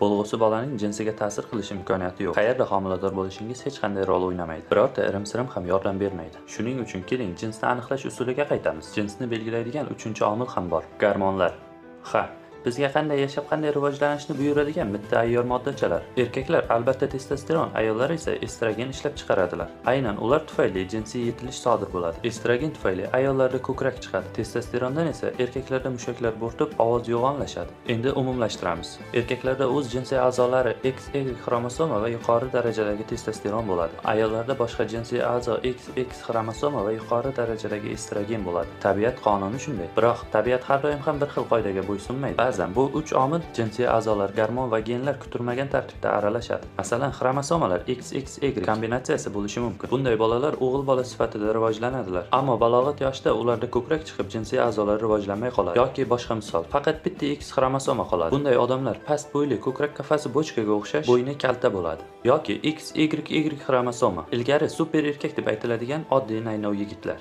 Bo'lg'usi bolaning jinsiga ta'sir qilish imkoniyati yo'q. Qayerda homilador bo'lishingiz hech qanday rol o'ynamaydi. Birorta irim-sirim ham yordam bermaydi. Shuning uchun keling, jinsni aniqlash usuliga qaytamiz. Jinsni belgilaydigan 3-omil ham bor. Gormonlar. Ha, bizga qanday yashab, qanday rivojlanishni buyuradigan mitti ayyor moddachalar. Erkaklar albatta testosteron, ayollar esa estrogen ishlab chiqaradilar. Aynan ular tufayli jinsiy yetilish sodir bo'ladi. Estrogen tufayli ayollarda ko'krak chiqadi. Testosterondan esa erkaklarda mushaklar bo'rtib, ovoz yo'g'onlashadi. Endi umumlashtiramiz. Erkaklarda o'z jinsiy a'zolari XY xromosoma va yuqori darajadagi testosteron bo'ladi. Ayollarda boshqa jinsiy a'zo XX xromosoma va yuqori darajadagi estrogen bo'ladi. Tabiat qonuni shunday. Biroq tabiat har doim ham bir xil qoidaga bo'ysunmaydi. Ba'zan bu 3 omil jinsiy a'zolar, gormon va genlar kutilmagan tartibda aralashadi. Masalan, xromosomalar XXY kombinatsiyasi bo'lishi mumkin. Bunday bolalar o'g'il bola sifatida rivojlanadilar. Ammo balog'at yoshida ularda ko'krak chiqib, jinsiy a'zolar rivojlanmay qoladi. Yoki boshqa misol, faqat bitta X xromosoma qoladi. Bunday odamlar past bo'yli, ko'krak qafasi bochkaga o'xshash, bo'yni kalta bo'ladi. Yoki XYY xromosoma. Ilgari super erkak deb aytiladigan oddiy naynov yigitlar.